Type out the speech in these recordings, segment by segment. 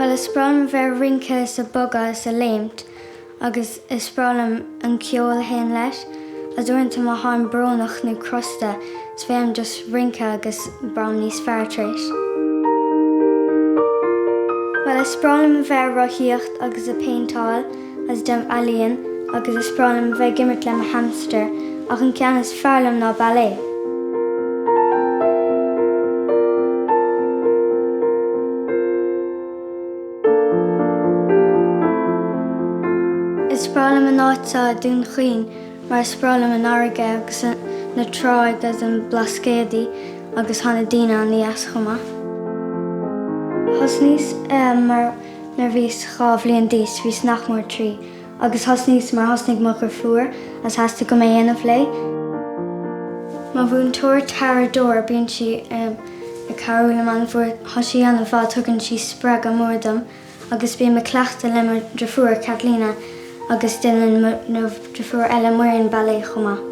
Bhuel, is breá liom a bheith ag rince is ag bogadh is ag léimt agus is breá liom an ceol a théann leis. Agus uaireanta má tháim brónach nó crosta is féidir liom just rince agus braithim níos fearr tar éis. Bhuel, is breá liom a bheith ag rothaíocht agus ag péinteáil agus ag déanamh ealaíon agus is breá liom a bheith ag imirt le mo hamster ach an ceann is fearr liom ná ballet. Is breá liom an áit seo i Dún Chaoin mar is breá liom an fharraige agus na tráigh agus an Blascaodaí agus tá na daoine an-deas chomh maith. Thosnaíos mar nuair a bhíos 2 bhliain d'aois, bhíos nach mór 3. Agus thosnaíos mar thosnaigh mo dhrifiúr agus theastaigh uaim é a dhéanamh léi. Mo mhúinteoir Tara Dore, bíonn sí ag cabhrú liom an-mhór, tá sí an-mhaith, tugann sí spreagadh mór dom agus bím ag cleachtadh le mo dhrifiúr Catalina agus déanann mo dhrifiúr eile Muireann ballet chomh maith.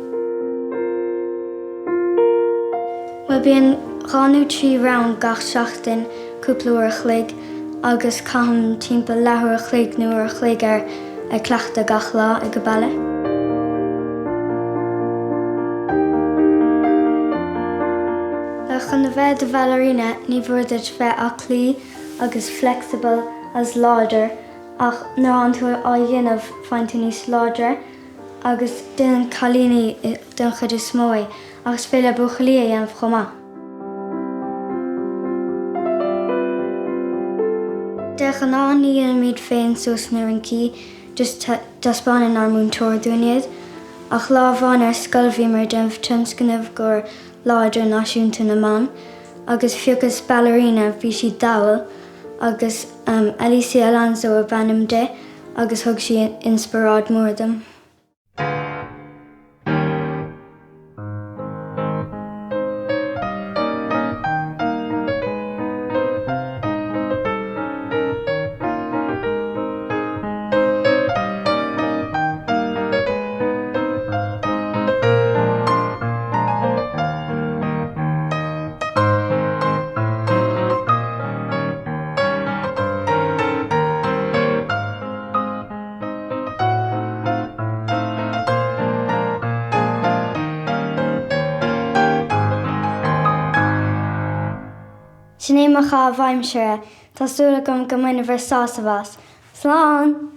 Bhuel bíonn 2 nó 3 rang gach seachtain, cúpla uair a chloig. agus caithim timpeall leathuair a chloig nó uair a chloig air ag cleachtadh gach lá ag an baile. Bhuel, chun a bheith i do bhallerina ní mhór duit bheith aclaí agus flexible agus láidir ach nuair atánn tú á dhéanamh faigheann tú níos láidre agus déanann cailíní den chuid is mó é ach is féidir le buachaillí é a dhéanamh chomh maith. De ghnáth ní dhéanaimid féin suas na rincí, just taispeánann ár múinteoir dúinn iad. Ach lá amháin ar scoil bhíomar ag déanamh tionscnamh i gcomhair Lá Idirnáisiúnta na mBan agus phiocas ballerina, bhí sí dall, agus Alicia Alonso ab ainm di agus thug sí inspioráid mór dom. Sin é mo chaitheamh aimsire, tá súil agam go mbainfidh sibh sásamh as. Slán!